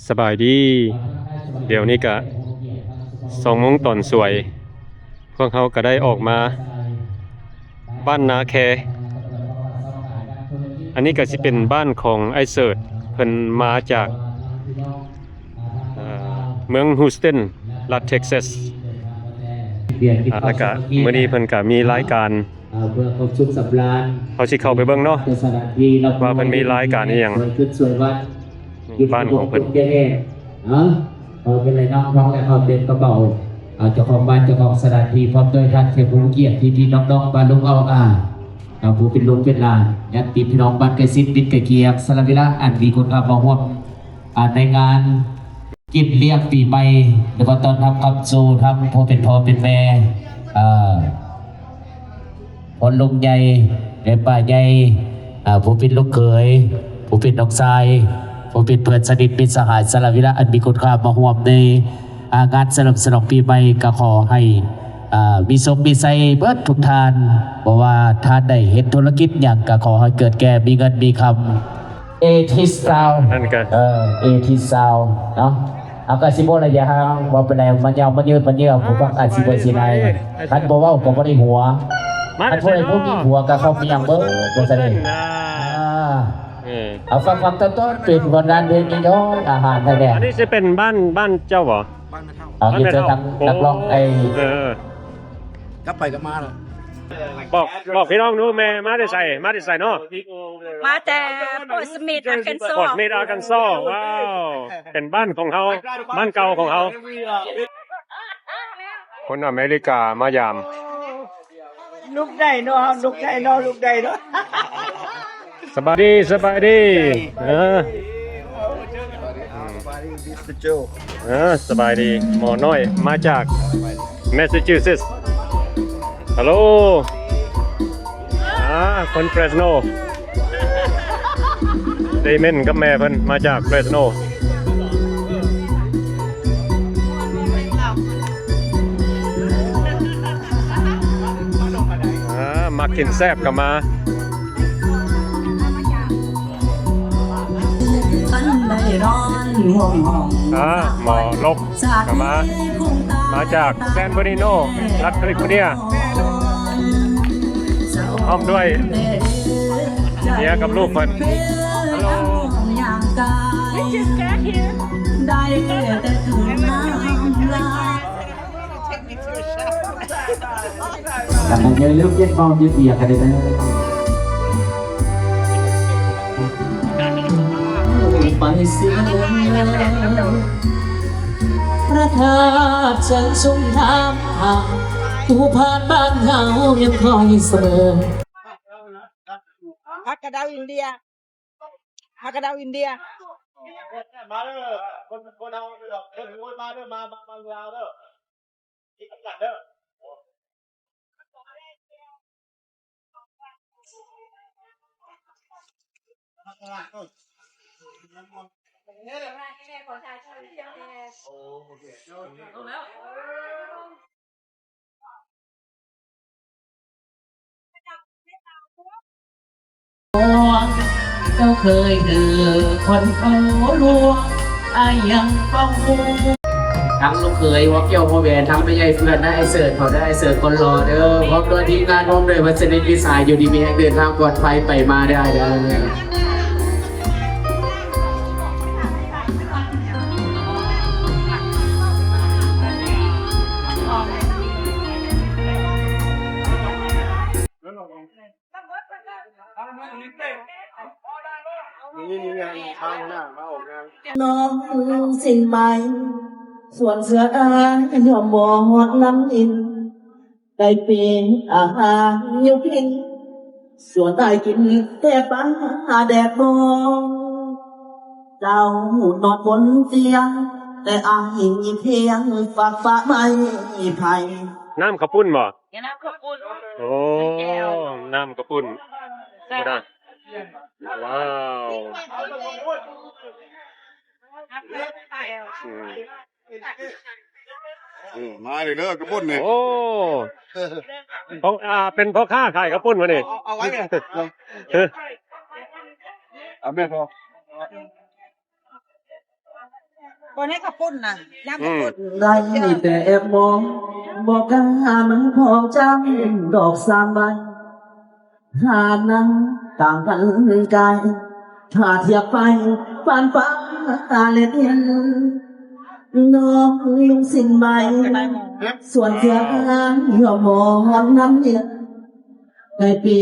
ສະບາຍດີ. ດຽວນີ້ກະສອງໂມງຕອນສວຍ ພວກເຮົາກະໄດ້ອອກມາບ້ານນາແຄ. ອັນນີ້ກະຊິເປັນບ້ານຂອງອ້າຍເສີດ ເພິ່ນມາຈາກ ເອີ ເມືອງ Houston ລັດ Texas. ແລ້ວກະມື້ນີ້ເພິ່ນກະມີລາຍການ ເອີ ເພື່ອຄວາມສຸກສຳລານ ເຮົາຊິເຂົ້າໄປເບິ່ງເນາະ ແຕ່ສະຖານທີ່ ວ່າເພິ່ນມີລາຍການອີ່ຫຍັງ. ນີ້ບ້ານຂອງເພິ່ນ ເນາະ ເອີ ເປັນໄລນ້ອງທ້ອງ ແລະ ເຂົ້າເຕັມກະເປົາ ເຈົ້າຂອງບ້ານ ເຈົ້າຂອງສະຖານທີ່ ພ້ອມດ້ວຍທ່ານແຂກຜູ້ມີກຽດ ພີ່ໆນ້ອງໆ ປ້າລຸງເອົາອາ ເອີ ຜູ້ເປັນລູກເປັນຫຼານ ຍາດຕິພີ່ນ້ອງ ບ້ານໃກ້ຊິດ ມິດໃກ້ຄຽງ ສະລະເວລາອັນມີຄຸນຄ່າມາຮ່ວມ ອ່າ ໃນງານກິນລ້ຽງປີໃໝ່ ຫຼືວ່າຕ້ອນຮັບເຂົ້າສູ່ທັງຜູ້ເປັນພໍ່ເປັນແມ່ ເອີ ພໍ່ລຸງໃຫຍ່ ແມ່ປ້າໃຫຍ່ ເອີ ຜູ້ເປັນລູກເຂີຍ ຜູ້ເປັນນ້ອງຊາຍ ຜູ້ເປັນເພື່ອນສະໜິດມິດສະຫາຍ ສາລະເວລາອັນມີຄຸນຄ່າມາຮ່ວມໃນ ອ່າ ງານສະເຫຼີມສະຫຼອງປີໃໝ່ ກະຂໍໃຫ້ ອ່າ ມີໂຊກມີໄຊເບິດທຸກທ່ານ ບໍ່ວ່າທ່ານໃດເຮັດທຸລະກິດຫຍັງ ກະຂໍໃຫ້ເກີດແກ່ມີເງິນມີຄຳ. ເອທີຊາວ ນັ້ນກະ ເອີ ເອທີຊາວເນາະ ເອົາກະຊິບໍ່ໄລຍະຫ່າງ ບໍ່ເປັນໄລ ມາຍາວມາຍືດມາເຍືອ ຜູ້ຟັງອາດຊິບໍ່ຊິໄດ້ ຄັນບໍ່ເວົ້າກະບໍ່ໄດ້ຫົວ ມາ ຄັນຜູ້ໃດບໍ່ມີຫົວກະເຂົ້າມຽງເບີດ ຈັ່ງຊັ້ນເດ້ ອ່າ ເອີ ເອົາຟັງຟັງຕອນເປັນຜົນງານເພງນ້ອຍໆ ອາຫານແທ້ໆ. ອັນນີ້ຊິເປັນບ້ານ ບ້ານເຈົ້າບໍ່? ເອົາ ເຮັດໃສ່ທາງນັກຮ້ອງໄອ້ ເອີ ກັບໄປກັບມາເນາະ. ບອກ ບອກພີ່ນ້ອງດູ ແມ່ມາແຕ່ໃສ? ມາແຕ່ໃສເນາະ? ມາແຕ່ Fort Smith Arkansas. Fort Smith Arkansas. ວ້າວ ເປັນບ້ານຂອງເຮົາ ບ້ານເກົ່າຂອງເຮົາ. ຄົນອາເມລິກາມາຢາມ. ລຸກໄດ້ເນາະ ເຮົາລຸກໄດ້ເນາະ ລຸກໄດ້ເນາະ. ສະບາຍດີ ສະບາຍດີ ເອີ ເອີ ສະບາຍດີ ໝໍນ້ອຍມາຈາກ Massachusetts. Hello. ອ່າ ຄົນ Fresno. ໄດ້ເມັ້ນກັບແມ່ເພິ່ນ ມາຈາກ Fresno. ອ່າ ມັກກິນແຊບກະມາ. ອ່າ ໝໍລົກກະມາ ມາຈາກ San Bernardino ລັດ California ພ້ອມດ້ວຍເມຍກັບລູກເພິ່ນ. Hello. We just got here. ຜັກກະເດົາອິນເດຍ ຜັກກະເດົາອິນເດຍ. ມາເດີ ຄົນ ຄົນເຮົາ ເດີ ເດີ ມາເດີ ມາ ມາ ມາລາວເດີ ກິນນຳກັນເດີ. ທັງລູກເຂີຍຫົວກ່ຽວຫົວແຫວນ ທັງແມ່ໃຫຍ່ເພື່ອນ ທັງອ້າຍເສີດເຂົາເດີ ອ້າຍເສີດຄົນຫຼໍ່ເດີ ພ້ອມດ້ວຍທີມງານ ພ້ອມດ້ວຍເພື່ອນສະໜິດມິດສະຫາຍ ຢູ່ດີມີແຮງ ເດີນທາງປອດໄພໄປມາເດີ ອ້າຍເດີ. ນ້ອງສິ້ນໄໝ ສວນເສືອອ້າຍ ຍ້ອມບໍ່ຮອດນ້ຳອິນ ໄກ່ເປັນອາຫານຢູ່ພິນ ສວນອ້າຍກິນແຕ່ປາແດກບໍ່ ເຈົ້ານອນບົນຕຽງ ແຕ່ອ້າຍພຽງຟາກຟ້າໄມ້ໄຜ່. ນ້ຳເຂົ້າປຸ້ນບໍ່? ນ້ຳເຂົ້າປຸ້ນ. ໂອ້ ນ້ຳເຂົ້າປຸ້ນ. ແຊບ. ວ້າວ. ອືມ ອືມ ມາເລີຍເດີ ເຂົ້າປຸ້ນນີ້. ໂອ້ ຂອງ ອ່າ ເປັນພໍ່ຄ້າຂາຍເຂົ້າປຸ້ນວະນີ້? ເອົາ ເອົາໄວ້ແມ່. ເອົາແມ່ພໍ. ບໍ່ໃຫ້ເຂົາປຸ້ນນະ ຍາມເຂົາປຸ້ນ ໄດ້ແຕ່ແອບມອງ ບໍ່ກ້າມັນພອງຈ້ຳດອກສາມໃບ ຫານັ່ງຕ່າງກັນກາຍ ຖ້າທຽບໄປ ປານຟ້າແລດເຫັນ ນ້ອງລຸງສິ້ນໃບ ສວນເສືອຍອມມອນນຳເຫັນ ໄດ້ປີ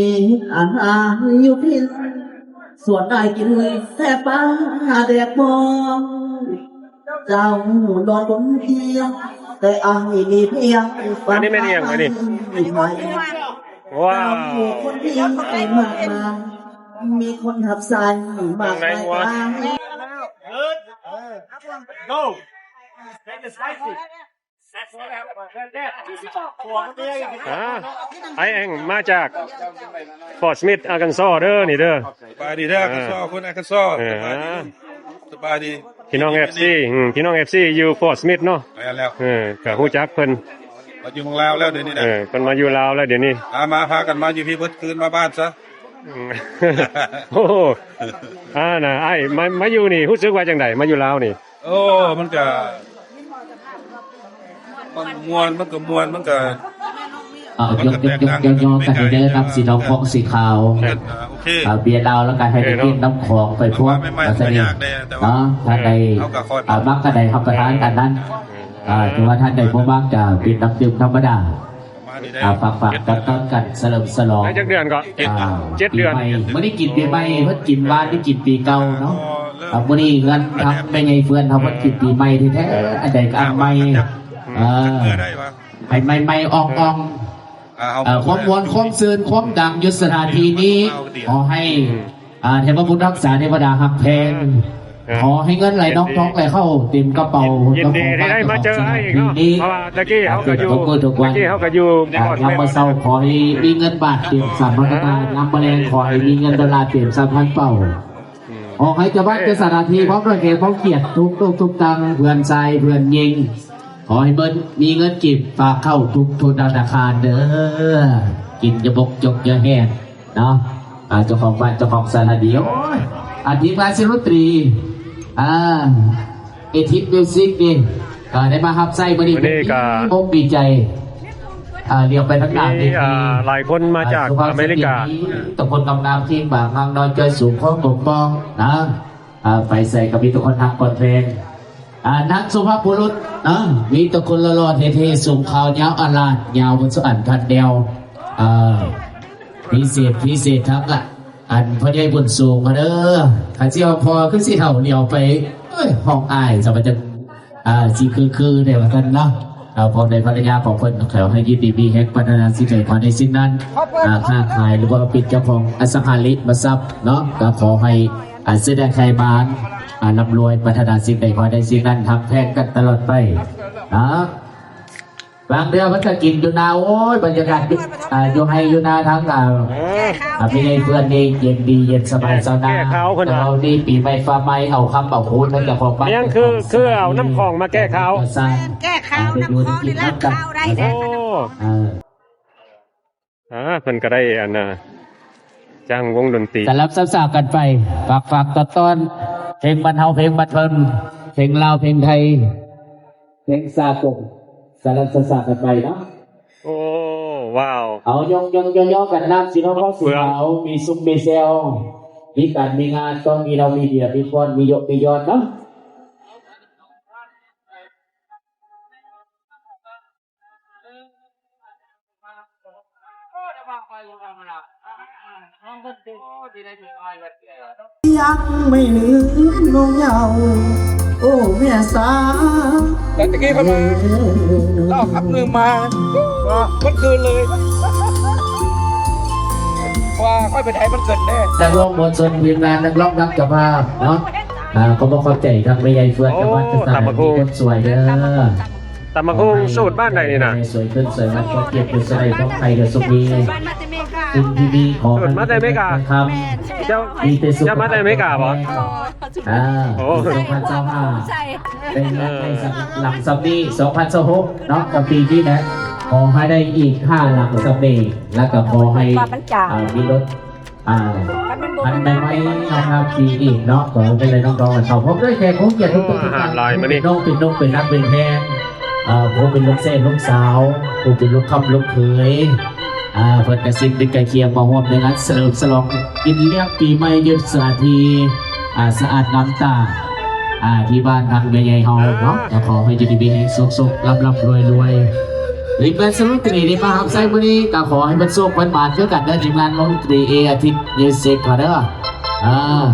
ອາຫານຢູ່ພີ້ ສວນໄດ້ກິນແຕ່ປາແດກບອງ ເຈົ້ານອນບົນຕຽງ ແຕ່ອ້າຍມີພຽງຝັນ ອັນນີ້ແມ່ນອີ່ຫຍັງອັນນີ້? ວ້າວ ເຈົ້າຄົນທີ່ໄດ້ມາກມາ ມີຄົນຮັບໃຊ້ມາກມາຍຫຼາຍ. Go! Take it spicy. ອ່າ ອ້າຍແອງມາຈາກ Fort Smith Arkansas ເດີ ນີ້ເດີ. ສະບາຍດີເດີ ອາ Arkansas ຄົນ Arkansas ເອີ ສະບາຍດີ ສະບາຍດີ ພີ່ນ້ອງ ເອັຟຊີ ອືມ ພີ່ນ້ອງ ເອັຟຊີ ຢູ່ Fort Smith ເນາະ. ແມ່ນແລ້ວ ເອີ ກະຮູ້ຈັກເພິ່ນ ມາຢູ່ເມືອງລາວແລ້ວດຽວນີ້ນະ. ເອີ ເພິ່ນມາຢູ່ລາວແລ້ວດຽວນີ້ ອາ ມາພາກັນມາຢູ່ພີ້ເບິດຄືນມາບ້ານຊະ. ອືມ ໂອ້ ອາ ນະ ອ້າຍ ມາ ມາຢູ່ນີ້ຮູ້ສຶກວ່າຈັ່ງໃດ ມາຢູ່ລາວນີ້? ໂອ້ ມັນກະ ມັນມ່ວນ ມັນກະມ່ວນ ມັນກະ ເອີ ຍົກໆໆໆກັນເດີ ນຳສີດອງຂອງສີຂາວ ເອີ ໂອເຄ ເອີ ເບຍລາວ ແລ້ວກະໃຫ້ໄດ້ກິນນຳຂອງໄປພ້ອມ ວ່າແມ່ນ ວ່າຊັ້ນເອງ ເນາະ. ທ່ານໃດ ເອີ ມັກກະໄດ້ຮັບປະທານອັນນັ້ນ ເອີ ຖືວ່າທ່ານໃດບໍ່ມັກກະເປັນນ້ຳດື່ມທຳມະດາ. ອ່າ ຝາກໆ ຕ້ອນໆ ກັນສະເຫຼີມສະຫຼອງ ໄດ້ຈັກເດືອນກໍ? ອ່າ ເຈັດເດືອນ ປີໃໝ່ ມື້ນີ້ກິນປີໃໝ່ ເພິ່ນກິນວານນີ້ກິນປີເກົ່າເນາະ. ອ່າ ມື້ນີ້ເຮືອນທາງແມ່ໃຫຍ່ເຟື່ອນເຮົາ ເພິ່ນກິນປີໃໝ່ແທ້ໆ ອັນໃດກໍອັນໃໝ່ ເອີ ໃຫ້ໃໝ່ໆ ອ່ອງໆ ອ່າ ຄວາມມ່ວນ ຄວາມຊື່ນ ຄວາມດັງຢູ່ສະຖານທີ່ນີ້ ຂໍໃຫ້ ອ່າ ເທວະບຸດຮັກສາ ເທວະດາຮັກແພງ ເອີ ຂໍໃຫ້ເງິນໄຫຼນອງທອງໄຫຼເຂົ້າເຕັມກະເປົາ ຍິນດີທີ່ໄດ້ມາເຈີອ້າຍອີກເນາະ ເພາະວ່າແຕ່ກີ້ເຮົາກໍຢູ່ ແຕ່ກີ້ເຮົາກໍຢູ່ ອ່າ ຍາມມື້ເຊົ້າຂໍໃຫ້ມີເງິນບາດເຕັມສາມພັນກວ່າບາດ ຍາມມື້ແລງຂໍໃຫ້ມີເງິນໂດລາເຕັມສາມພັນເປົາ ອືມ ຂໍໃຫ້ເຈົ້າບ້ານເຈົ້າສະຖານທີ່ ພ້ອມດ້ວຍແຂກພ້ອມກຽດທຸກໂລກທຸກຕ່າງ ເພື່ອນຊາຍເພື່ອນຍິງ ຂໍໃຫ້ເພິ່ນມີເງິນເກັບຝາກເຂົ້າທຸກທະນາຄານເດີ ກິນຢ່າບົກຈົກຢ່າແຫ້ງ ເນາະ ອ່າ ເຈົ້າຂອງບ້ານເຈົ້າຂອງສະຖານທີ່ ໂອ້ຍ ອ່າ ທີມງານເສຍງດົນຕີ ອ່າ ເອທິດມິວຊິກນີ້ ອ່າ ໄດ້ມາຮັບໃຊ້ມື້ນີ້ ມື້ນີ້ກໍດີອົກດີໃຈ ອ່າ ຫຼຽວໄປທາງໜ້າເວທີ ມີ ອ່າ ຫຼາຍຄົນມາຈາກ ອ່າ ອາເມລິກາ ທຸກຄົນງາມໆ ທີມບາງນາງນ້ອຍຈ້ອຍສູງ ຂອງກົມປອງນະ ອ່າ ໄປໃສກໍມີແຕ່ຄົນຮັກຄົນແພງ ອ່າ ນັກສຸພາບບຸລຸດເນາະ ມີແຕ່ຄົນຫຼໍ່ໆເທ່ໆ ສູງຂາວຍາວອາລາດ ຍາວເບິດສຸອັນພັນແນວ ອ່າ ພິເສດ ພິເສດທັງ ອັນພໍ່ໃຫຍ່ບຸນສູງເດີ ຄັນຊິເອົາພໍ່ຄືຊິເຖົ້າຫຼຽວໄປ ເອີຍ ຫ້ອງອ້າຍສະວ່າຈັ່ງ ອ່າ ຊິຄືໆ ແດ່ວ່າຊັ້ນເນາະ. ເອີ ພໍ່ແມ່ພັນລະຍາຂອງເພິ່ນ ຂໍໃຫ້ຢູ່ດີມີແຮງ ປາດຖະໜາສິ່ງໃດ ຂໍໃນສິ່ງນັ້ນ ອ່າ ຄ້າຂາຍ ຫຼືວ່າເປັນເຈົ້າຂອງອະສັງຫາລິມະຊັບເນາະ ກໍຂໍໃຫ້ ອ່າ ຊື້ໄດ້ຂາຍໝານ ອ່າ ລ່ຳລວຍ ປາດຖະໜາສິ່ງໃດ ຂໍໃນສິ່ງນັ້ນ ຮັກແພງກັນຕະຫຼອດໄປເນາະ. ບາງເທື່ອເພິ່ນກໍກິນຢູ່ນາ ໂອ້ຍ ບັນຍາກາດ ອ່າ ຢູ່ໄຮ່ຢູ່ນາທາງ ອ່າ ອ່າ ແມ່ໃຫຍ່ເຟື່ອນນີ້ເຢັນດີເຢັນສະບາຍຊາວນາ ແກ້ຄາວເພິ່ນວ່າ ແຕ່ວ່ານີ້ປີໃໝ່ຟ້າໃໝ່ ເອົາຄຳເອົາຄູນທາງເຈົ້າຂອງບ້ານ ຍັງຄື ຄືເອົານ້ຳຂອງມາແກ້ຄາວ ແມ່ນ ແກ້ຄາວ ນ້ຳຂອງນີ້ລ້າງຄາວໄດ້ເດ້. ໂອ້ ເອີ ອ່າ ເພິ່ນກໍໄດ້ອັນນ່າ ຈ້າງວົງດົນຕີ ສະຫຼັບສະສາກັນໄປ ຝາກໆ ຕ້ອນໆ ເພງບ້ານເຮົາ ເພງບ້ານເພິ່ນ ເພງລາວ ເພງໄທ ເພງສາກົນ ສະຫຼັບສະສາກັນໄປເນາະ. ໂອ້ ວ້າວ ເອົາ ຍົກໆ ຍໍໆ ກັນ ນ້ຳສີທອງ ຂາວສີຂາວ ມີຊຸມມີແຊວ ມີການມີງານ ຕ້ອງມີເຫຼົ້າມີເບຍ ມີຟ້ອນ ມີຍົກມີຍ້ອນເນາະ. ຍັງໄມ່ລືມນ້ອງເຍົາ ໂອ້ ແມ່ສາ. ແຕ່ຕະກີ້ເພິ່ນວ່າ ເອີ ເຫຼົ້າຄຳໜຶ່ງມາ ເມື່ອຄືນເລີຍ ວ່າຂ້ອຍໄປໄທມັນເກີດແດ່. ນັກຮ້ອງມວນຊົນ ທີມງານນັກຮ້ອງ ນັກເຈົ້າພາບເນາະ ອ່າ ກໍຂໍຂອບໃຈທາງແມ່ໃຫຍ່ເຟື່ອນ ໂອ້ ເຈົ້າພາບ ຕຳບັກຫຸ່ງ ຄົນສວຍເດີ. ຕຳບັກຫຸ່ງສູດບ້ານໃດນີ້ນະ? ໃຫ້ສວຍຂຶ້ນສວຍມັນ ຄວາມເຈັບຢູ່ສະໄລ ຄວາມໄຂ້ຢ່າຊຸກມີ ສິ່ງທີ່ດີຂໍໃຫ້ມີຄວາມ ເຈົ້າ ເຈົ້າມາແຕ່ອາເມລິກາບໍ່? ອ່າ ໂອ້ ປີສອງພັນຊາວຫ້າ ໄດ້ເຮືອນໃໝ່ຫຼັງສ່ຳນີ້ ສອງພັນຊາວຫົກເນາະ ກັບປີນີ້ແຫຼະ ຂໍໃຫ້ໄດ້ອີກຫ້າຫຼັງສ່ຳນີ້ ແລ້ວກໍຂໍໃຫ້ ອ່າ ມີລົດ ອ່າ ອັນໃໝ່ໆ ເນາະ ປີນີ້ເນາະ ຂໍໃຫ້ນ້ອງໆ ເຂົ້າພົບດ້ວຍແຂກຜູ້ເກີດທຸກໆ ທ່ານ ເປັນນ້ອງເປັນນຸ່ງເປັນຮັກເປັນແພງ ເອີ ຜູ້ເປັນລູກແຊດລູກສາວ ຜູ້ເປັນລູກຄ້ຳລູກເຂີຍ ອ່າ ເພິ່ນກະຊິເປັນໃກ້ຄຽງມາຮ່ວມໃນງານສະເຫຼີມສະຫຼອງກິນລ້ຽງປີໃໝ່ຢູ່ສະຖານທີ່ ອ່າ ສະອາດງາມຕາ ອ່າ ທີ່ບ້ານທາງແມ່ໃຫຍ່ເຮົາເນາະ ກໍຂໍໃຫ້ຢູ່ດີມີແຮງ ສຸກໆ ລ່ຳໆ ລວຍໆ ອີກແມ່ນສະຫຼຸດຕີນີ້ມາຮັບໃຊ້ມື້ນີ້ ກໍຂໍໃຫ້ເພິ່ນໂຊກເພິ່ນໝານຄືກັນເດີ ທີມງານວົງດົນຕີເອອາທິດມິວສິກເຮົາເດີ ອ່າ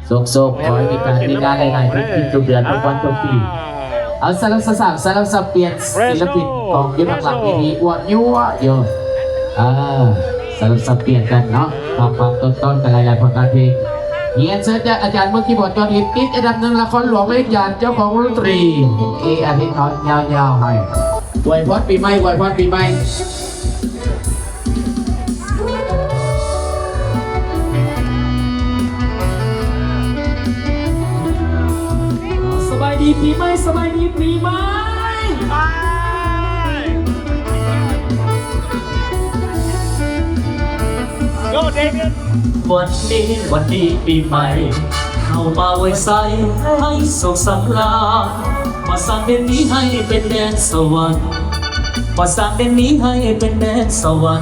ໂຊກໆ ຂໍໃຫ້ມີການມີງານຫຼາຍໆ ທຸກໆ ເດືອນ ທຸກວັນ ທຸກປີ ເອົາ ສະລັບສະສາງ ສະລັບສັບປ່ຽນ ສິລະປິນຂອງຢູ່ທາງຫຼັງເວທີ ອວດຍົວະຢູ່ ອ່າ ສະລັບສັບປ່ຽນກັນເນາະ ຟັງໆ ຕົ້ນໆ ກັນຫຼາຍໆ ຜົນງານເພງ ຮຽນເຊີນຈາກອາຈານມືຄີບອດ ຍອດຮິດ ຕິດອັນດັບໜຶ່ງ ນະຄອນຫຼວງວຽງຈັນ ເຈົ້າຂອງວົງດົນຕີເອອາທິດເນາະ ຍາວໆ ໃຫ້ ອວຍພອນປີໃໝ່ ອວຍພອນປີໃໝ່. ສະບາຍດີປີໃໝ່ ສະບາຍດີປີໃໝ່ ວັນນີ້ ວັນດີປີໃໝ່ ເຮົາມາອວຍໄຊໃຫ້ສຸກສຳລານ ມາສ້າງແດນນີ້ໃຫ້ເປັນແດນສະຫວັນ ມາສ້າງແດນນີ້ໃຫ້ເປັນແດນສະຫວັນ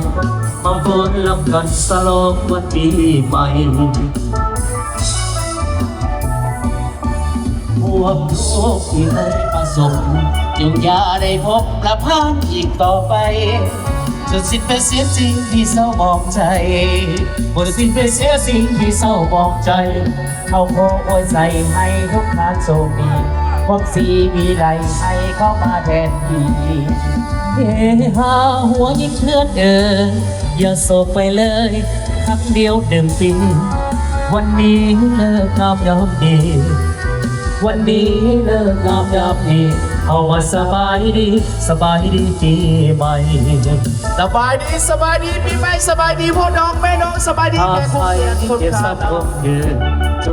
ມາຟ້ອນລຳກັນສະຫຼອງວັນປີໃໝ່ ຄວາມທຸກທີ່ເຄີຍປະສົບ ຈົ່ງຢ່າໄດ້ພົບລະຜ່ານອີກຕໍ່ໄປ ຈົນສິ້ນໄປເສຍສິ່ງທີ່ເສົ້າໝອງໃຈ ຈົນສິ້ນໄປເສຍສິ່ງທີ່ເສົ້າໝອງໃຈ ເຮົາຂໍອວຍໄຊໃຫ້ທຸກທ່ານໂຊກດີ ຄວາມສີວິໄລໃຫ້ເຂົ້າມາແທນທີ່ ເຮຮາຫົວຍິງເພື່ອນເອີຍ ຢ່າໂສກໄປເລີຍ ຄັ້ງດຽວໜຶ່ງປີ ວັນນີ້ເລີກງາມຍາມດີ ວັນນີ້ເລີກງາມຍາມດີ ເຮົາມາສະບາຍດີ ສະບາຍດີປີໃໝ່ ສະບາຍດີ ສະບາຍດີປີໃໝ່ ສະບາຍດີພໍ່ນ້ອງແມ່ນ້ອງ ສະບາຍດີແຂກຜູ້ເກີດທຸກທ່ານ ຈົ່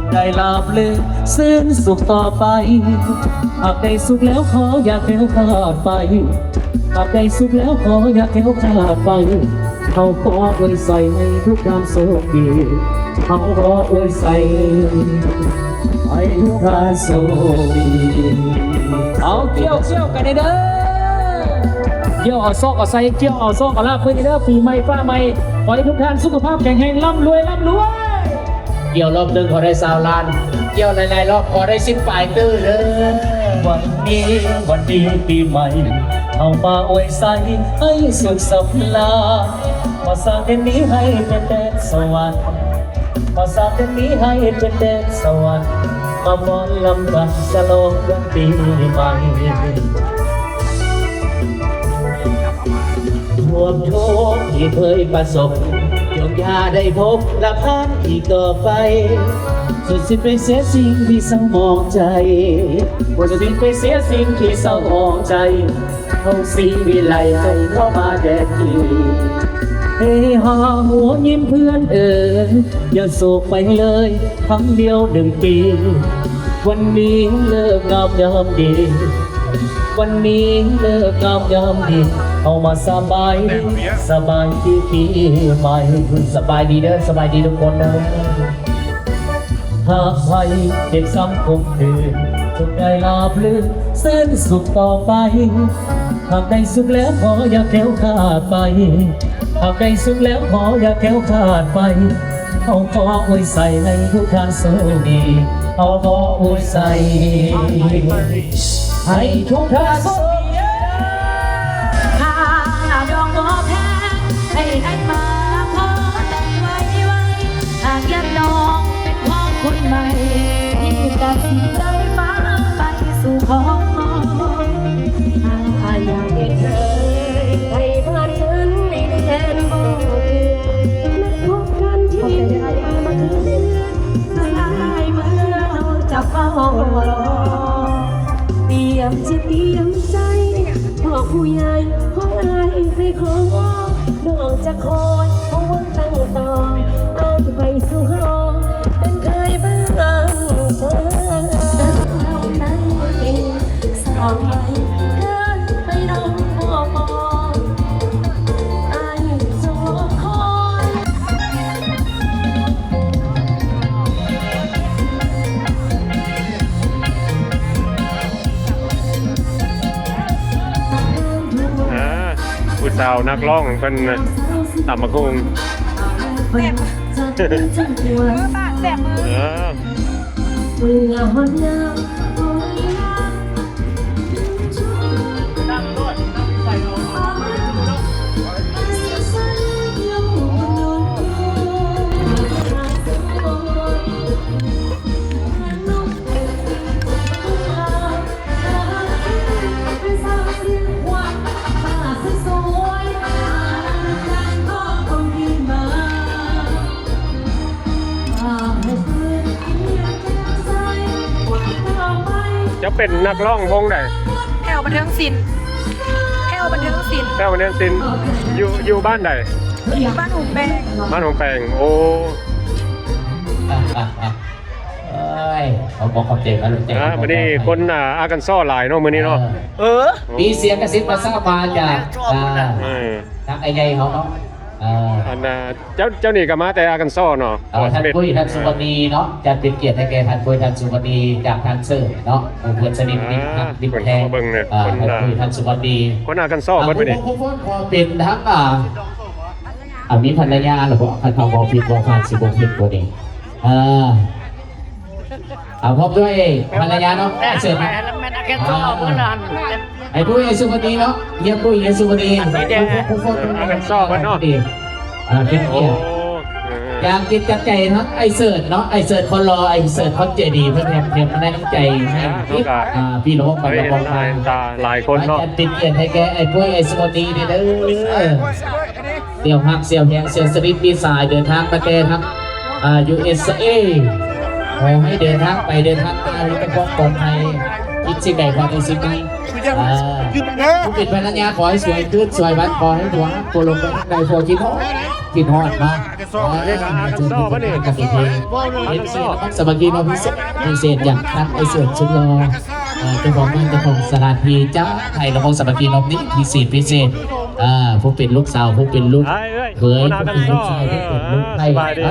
ງໄດ້ລາບລື່ນຊື່ນສຸກຕໍ່ໄປ ຫາກໄດ້ສຸກແລ້ວຂໍຢ່າແຄ້ວຄາດໄປ ຫາກໄດ້ສຸກແລ້ວຂໍຢ່າແຄ້ວຄາດໄປ ເຮົາຂໍອວຍໄຊໃຫ້ທຸກທ່ານໂຊກດີ ເຮົາຂໍອວຍໄຊໃຫ້ທຸກທ່ານໂຊກດີ ເອົາ ກ່ຽວ ກ່ຽວກັນແດ່ເດີ ກ່ຽວເອົາຊອກເອົາໄຊ ກ່ຽວເອົາຊອກເອົາລາບມື້ນີ້ເດີ ປີໃໝ່ຟ້າໃໝ່ ຂໍໃຫ້ທຸກທ່ານສຸຂະພາບແຂງແຮງ ລ່ຳລວຍ ລ່ຳລວຍ ກ່ຽວລອບໜຶ່ງຂໍໄດ້ຊາວລ້ານ ກ່ຽວຫຼາຍໆລອບຂໍໄດ້ສິບປາຍຕື້ເດີ ວັນນີ້ ວັນດີປີໃໝ່ ເຮົາມາອວຍໄຊໃຫ້ສຸກສຳລານ ມາສ້າງແດນນີ້ໃຫ້ເປັນແດນສະຫວັນ ມາສ້າງແດນນີ້ໃຫ້ເປັນແດນສະຫວັນ ມາຟ້ອນລຳກັນສະຫຼອງວັນປີໃໝ່ ຄວາມທຸກທີ່ເຄີຍປະສົບ ຈົ່ງຢ່າໄດ້ພົບລະຜ່ານອີກຕໍ່ໄປ ຈົນສິ້ນໄປເສຍສິ່ງທີ່ເສົ້າໝອງໃຈ ຈົນສິ້ນໄປເສຍສິ່ງທີ່ເສົ້າໝອງໃຈ ເຮົາສີວິໄລໃຫ້ເຂົ້າມາແທນທີ່ ເຮຮາຫົວຍິງເພື່ອນເອີຍ ຢ່າໂສກໄປເລີຍ ຄັ້ງດຽວໜຶ່ງປີ ວັນນີ້ເລີກງາມຍາມດີ ວັນນີ້ເລີກງາມຍາມດີ ເຮົາມາສະບາຍດີ ສະບາຍດີປີໃໝ່ ສະບາຍດີເດີ ສະບາຍດີທຸກຄົນເດີ ຫາກໃຜເຈັບຊ້ຳຄົມຄືນ ຈົ່ງໄດ້ລາບລື່ນຊື່ນສຸກຕໍ່ໄປ ຫາກໄດ້ສຸກແລ້ວຂໍຢ່າແຄ້ວຄາດໄປ ຫາກໄດ້ສຸກແລ້ວຂໍຢ່າແຄ້ວຄາດໄປ ເຮົາຂໍອວຍໄຊໃຫ້ທຸກທ່ານໂຊກດີ ເຮົາຂໍອວຍໄຊໃຫ້ທຸກທ່ານໂຊກດີ ຂ້າດອງບໍ່ແພງ ໃຫ້ໄດ້ມາຂໍແຕ່ງໄວໆ ຫາກຢາກນ້ອງເປັນຂອງຄົນໃໝ່ ທີ່ຕັດສິນໃຈພາໄປສູ່ຂໍ ຫາກອາຍຢາກເປັນເຄີຍ ໃຫ້ຜ່ານເງິນໃນແດນບໍ່ເກືອ ນັດພົບກັນທີ່ ສະຫາຍເມື່ອເຮົາຈະເຝົ້າລໍ ຕຽມຈິດຕຽມໃຈ ບອກຜູ້ໃຫຍ່ຂອງອ້າຍໃຫ້ຂໍ ນ້ອງຈະຄອຍເຝົ້າຫວັງຕັ້ງຕອງ ອ້າຍໄປສູ່ຮອ ເປັນເຂີຍບ້ານເກີດ ສາວໄທເກີດໄປນ້ອງບໍ່ບອກ ອ້າຍຈະລໍຄອຍ. ສາວນັກຮ້ອງເພິ່ນຕຳບັກຫຸ່ງ ແຊບ ເອີ ບາດແຊບມື ເອີ. ເຈົ້າເປັນນັກຮ້ອງວົງໃດ? ແຜ່ວບັນເທີງສິນ ແຜ່ວບັນເທີງສິນ ແຜ່ວບັນເທີງສິນ ຢູ່ ຢູ່ບ້ານໃດ? ບ້ານຫຸງແປງ ບ້ານຫຸງແປງ ໂອ້ ເອີຍ ຂໍບອກຂອບໃຈກັນ ອ່າ ມື້ນີ້ຄົນ ອ່າ ອາກັນຊໍຫຼາຍເນາະ ມື້ນີ້ເນາະ ເອີ ມີສຽງກະຊິບກະຊາບມາຈາກ ອ່າ ເອີ ທາງອ້າຍໃຫຍ່ເຮົາເນາະ ອ່າ ອັນ ອ່າ ເຈົ້າ ເຈົ້ານີ້ກໍມາແຕ່ອາກັນຊໍເນາະ ເອີ ທ່ານ ແມ່ນ ປຸ້ຍ ທ່ານ ອ່າ ສຸວັນນີເນາະ ຈັດເປັນກຽດໃຫ້ແກ່ທ່ານປຸ້ຍ ທ່ານສຸວັນນີ ຈາກທ່ານເສີດເນາະ ໝູ່ເພື່ອນສະໜິດ ອ່າ ມິດຮັກມິດແພງ ເພິ່ນເຂົ້າມາເບິ່ງເນາະ ອ່າ ທ່ານປຸ້ຍ ທ່ານສຸວັນນີ ຄົນອາກັນຊໍເພິ່ນມື້ນີ້ ອ່າ ຜູ້ຄົນຂໍເປັນທັງ ອ່າ ອ່າ ມີພັນລະຍາແລ້ວບໍ່? ຄັນເຮົາເວົ້າຜິດເວົ້າພາດຊິບໍ່ຜິດບໍ່ນີ້ ອ່າ ອ່າ ພ້ອມດ້ວຍພັນລະຍາເນາະ ເຊີນເນາະ ແມ່ນອາກັນຊໍ ອ່າ ເພິ່ນນັ້ນ ອ້າຍປຸ້ຍ ອ້າຍສຸວັນນີເນາະ ເຮຍປຸ້ຍ ເຮຍສຸວັນນີ ຜູ້ຄົນ ຜູ້ຄົນ ອາກັນຊໍເພິ່ນເນາະ ອ່າ ເປັນກຽດ ໂອ້ ເອີ ຢ່າງຈິດຈັດໃຈທັງອ້າຍເສີດເນາະ ອ້າຍເສີດຄົນຫຼໍ່ ອ້າຍເສີດຄົນໃຈດີ ເພິ່ນແຖມ ແຖມນ້ຳໃຈໃຫ້ ອ່າ ພີ່ນ້ອງ ອ່າ ພີ່ນ້ອງ ໄດ້ເຫັນໜ້າເຫັນຕາຫຼາຍຄົນເນາະ ມາຈັດເປັນກຽດໃຫ້ແກ່ອ້າຍປຸ້ຍ ອ້າຍສຸວັນນີເດີ ສ່ຽວຮັກ ສ່ຽວແພງ ສ່ຽວສະໜິດມິດສາຍ ເດີນທາງມາແຕ່ທາງ ອ່າ ຢູເອສເອ ຂໍໃຫ້ເດີນທາງໄປເດີນທາງມາ ມີແຕ່ຄວາມປອດໄພ ຄິດສິ່ງໃດຂອໃຫ້ສິ່ງນັ້ນ ອ່າ ຜູ້ເປັນພັນລະຍາ ຂໍໃຫ້ສວຍຄືນສວຍວັນ ຂໍໃຫ້ຜົວຮັກຜົວຫຼົງໄປທາງໃດ ຜົວຄິດຮອດ ຄິດຮອດເນາະ ອ່າ ເປັນສາມັກສາມັກຄີເນາະ ພິເສດ ພິເສດຢ່າງທັງອ້າຍເສີດສຸດຫຼໍ່ ອ່າ ເຈົ້າຂອງບ້ານ ເຈົ້າຂອງສະຖານທີ່ ຈາກໄທລະບົບສາມັກຄີລອບນີ້ ພິເສດ ພິເສດ ອ່າ ຜູ້ເປັນລູກສາວ ຜູ້ເປັນລູກເຂີຍ ຜູ້ເປັນລູກຊາຍ ຜູ້ເປັນລູກໃຜ ສະບາຍດີ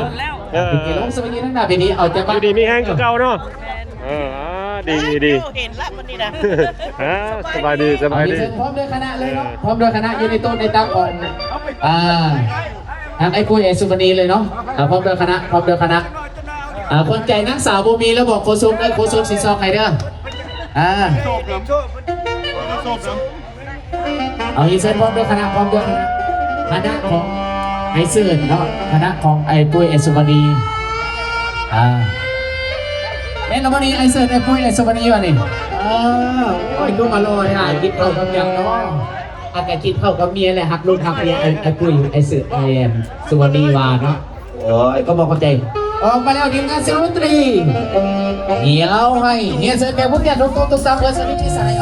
ເອີ ເປັນກິໂລສະບາຍດີ ທັງໜ້າເວທີ ເອົາໃຈ ຢູ່ດີມີແຮງຄືເກົ່າເນາະ ເອີ ອ່າ ດີ ດີ ດີ ເຫັນລະມື້ນີ້ນະ ອ່າ ສະບາຍດີ ສະບາຍດີ ເຊີນ ພ້ອມດ້ວຍຄະນະເລີຍເນາະ ເອີ ພ້ອມດ້ວຍຄະນະ ຢູ່ໃນໂຕະໃນຕັ່ງຂອງ ອ່າ ທາງອ້າຍປຸ້ຍ ອ້າຍສຸວັນນີເລີຍເນາະ ອ່າ ພ້ອມດ້ວຍຄະນະ ພ້ອມດ້ວຍຄະນະ ອ່າ ຂວັນໃຈນາງສາວບໍ່ມີແລ້ວ ບອກໂຄສົກເດີ ໂຄສົກຊິຊອກໃຫ້ເດີ ອ່າ ເອົາ ເຊີນ ພ້ອມດ້ວຍຄະນະ ພ້ອມດ້ວຍຄະນະຂອງອ້າຍເສີດເນາະ ຄະນະຂອງອ້າຍປຸ້ຍ ອ້າຍສຸວັນນີ ອ່າ ແມ່ນລະບໍ່ນີ້ ອ້າຍເສີດ ອ້າຍປຸ້ຍ ອ້າຍສຸວັນນີ ວ່ານີ້ ເອີ ໂອ້ຍ ຄືມາຫຼໍ່ແທ້ ກິນເຂົ້າກັບຫຍັງເນາະ ອາດຈະກິນເຂົ້າກັບເມຍແຫຼະ ຮັກລູກຮັກເມຍ ອ້າຍ ອ້າຍປຸ້ຍ ອ້າຍເສີດ ອ້າຍ ອັນ ສຸວັນນີວ່າເນາະ. ໂອ້ຍ ກໍບໍ່ເຂົ້າໃຈ ອອກມາແລ້ວທີມງານສຽງດົນຕຣີ ດຽວໃຫ້ຮຽນເຊີນແຂກຜູ້ມີກຽດທຸກໂຕະທຸກຕາ ເພື່ອສະໜິດທີ່ສາຍ ຂ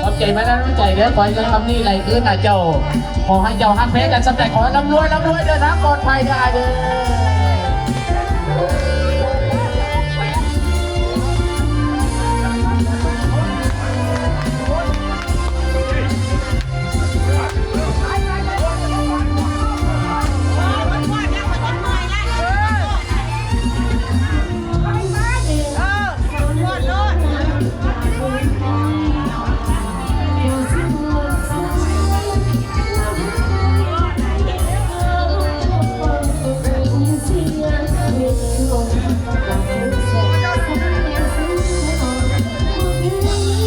ອບໃຈມາແລ້ວນ້ຳໃຈເດີ ຂໍໃຫ້ເງິນຄຳນີ້ໄຫຼຄືນຫາເຈົ້າ ຂໍໃຫ້ເຈົ້າຮັກແພງກັນສ່ຳໃດ ຂໍໃຫ້ລ່ຳລວຍ ລ່ຳລວຍ ເດີນທາງປອດໄພເດີ ອ້າຍເດີ.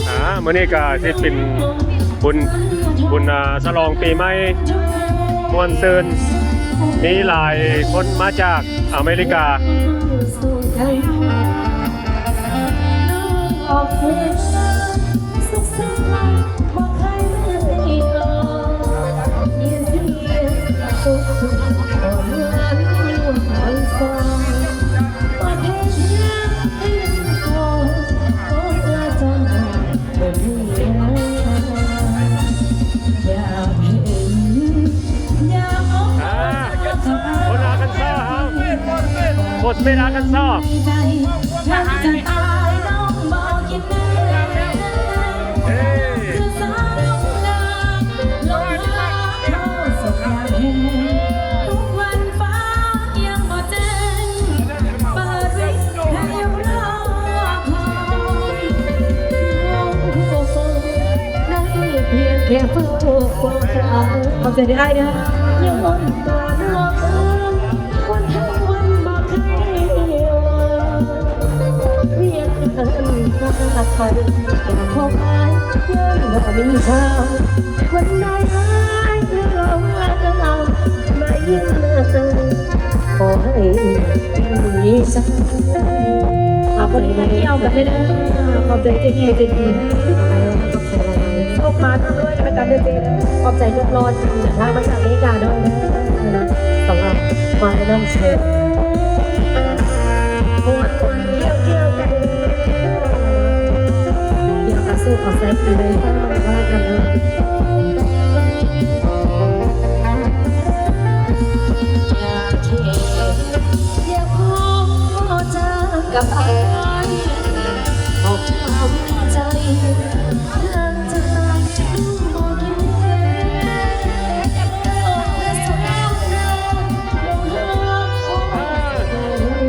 ອ່າ ມື້ນີ້ກໍຊິເປັນບຸນ ບຸນ ອ່າ ສະຫຼອງປີໃໝ່ ມ່ວນຊື່ນ ມີຫຼາຍຄົນມາຈາກອາເມລິກາ. ອ່າ ຄົນອາກັນຊໍເຮົາ ໂຄດເປັນອາກັນຊໍ ເອີ. ເ ແຄ່ເຝົ້າຄວາມຈຳ ຂອບໃຈເດີອ້າຍເດີ. ຂໍໃຫ້ມີສັກ ອ່າ ພໍດີມາກ່ຽວກັນເດີ. ຂອບໃຈເຈົ້າແມ່ໃຈດີ ຂອບໃຈຫຼາຍໆ ສົກໝານຳດ້ວຍນຳກັນເດີເຈ້. ຂອບໃຈລູກຫຼອນທີ່ເດີນທາງມາຈາກອາເມລິກາເດີ ສຳລັບມາແນະນຳໂຊ ມ່ວນໆ ກ່ຽວໆ ກັນເດີ ດຽວກະສູ້ເອົາໃສ່ປີໃໝ່ ວ່າກັນເດີ.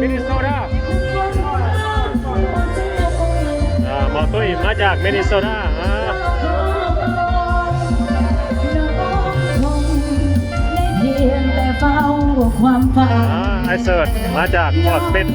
ມິນນິໂຊດາ ອ່າ ໝໍຕຸ້ຍມາຈາກມິນນິໂຊດາ ອ່າ ອ່າ ອ້າຍເສີດມາຈາກພອດເປັດ.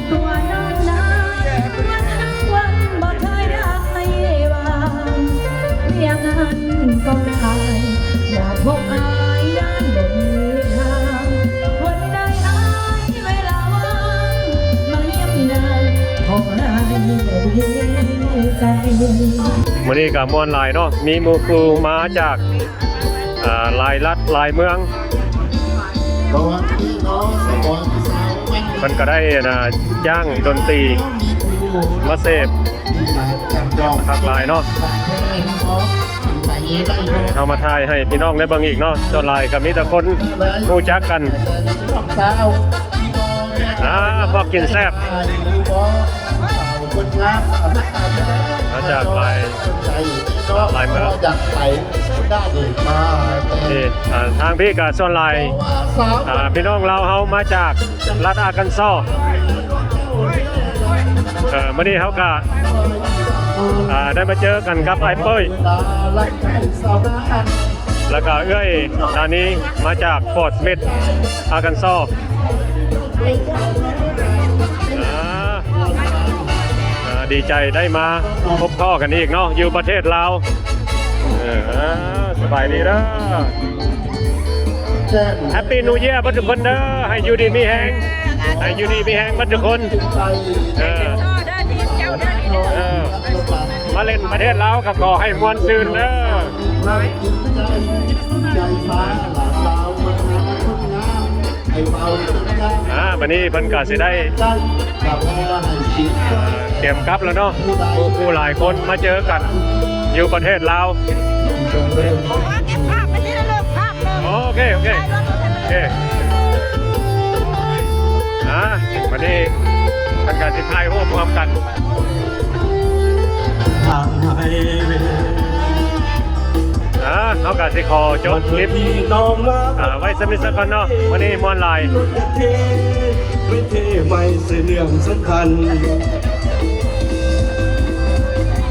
ມື້ນີ້ກໍມ່ວນຫຼາຍເນາະ ມີໝູ່ຄູ່ມາຈາກ ອ່າ ຫຼາຍລັດຫຼາຍເມືອງ ເພິ່ນກໍໄດ້ ອັນນ່າ ຈ້າງດົນຕີມາເສບຄັກຫຼາຍເນາະ. ເຮົາມາຖ່າຍໃຫ້ພີ່ນ້ອງໄດ້ເບິ່ງອີກເນາະ ສ່ວນຫຼາຍກໍມີແຕ່ຄົນຮູ້ຈັກກັນ. ອ່າ ພວກກິນແຊບ ມາຈາກຫຼາຍ ຫຼາຍເມືອງ ນີ້ ອ່າ ທາງພີ້ກໍສ່ວນຫຼາຍ ອ່າ ພີ່ນ້ອງລາວເຮົາມາຈາກລັດອາກັນຊໍ. ເອີ ມື້ນີ້ເຮົາກໍ ອ່າ ໄດ້ມາເຈີກັນກັບອ້າຍເປີ້ຍ ແລ້ວກໍເອື້ອຍດານີ ມາຈາກຟອດສະມິດ ອາກັນຊໍ. ອ່າ ອ່າ ດີໃຈໄດ້ມາພົບພໍ້ກັນອີກເນາະ ຢູ່ປະເທດລາວ. ເອີ ອ່າ ສະບາຍດີເດີ ແຮັບປີນິວເຢຍເບິດທຸກຄົນເດີ ໃຫ້ຢູ່ດີມີແຮງ ໃຫ້ຢູ່ດີມີແຮງເບິດທຸກຄົນ. ເອີ ເອີ ມາຫຼິ້ນປະເທດລາວກໍຂໍໃຫ້ມ່ວນຊື່ນເດີ. ອ່າ ບັດນີ້ເພິ່ນກໍຊິໄດ້ ອ່າ ກຽມກັບແລ້ວເນາະ ໝູ່ຄູ່ຫຼາຍຄົນມາເຈີກັນຢູ່ປະເທດລາວ. ໂອເຄ ໂອເຄ ໂອເຄ ອ່າ ບັດນີ້ເພິ່ນກໍຊິຖ່າຍຮູບຮ່ວມກັນ. ອ່າ ເຮົາກໍຊິຂໍຈົບຄລິບ ອ່າ ໄວ້ສ່ຳນີ້ສາກ່ອນເນາະ ມື້ນີ້ມ່ວນຫຼາຍ.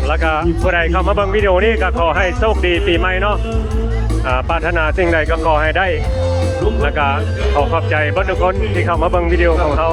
ແລ້ວກໍຜູ້ໃດເຂົ້າມາເບິ່ງວິດີໂອນີ້ ກໍຂໍໃຫ້ໂຊກດີປີໃໝ່ເນາະ ອ່າ ປາດຖະໜາສິ່ງໃດກໍຂໍໃຫ້ໄດ້ ແລ້ວກໍຂໍຂອບໃຈເບິດທຸກຄົນທີ່ເຂົ້າມາເບິ່ງວິດີໂອຂອງເຮົາ.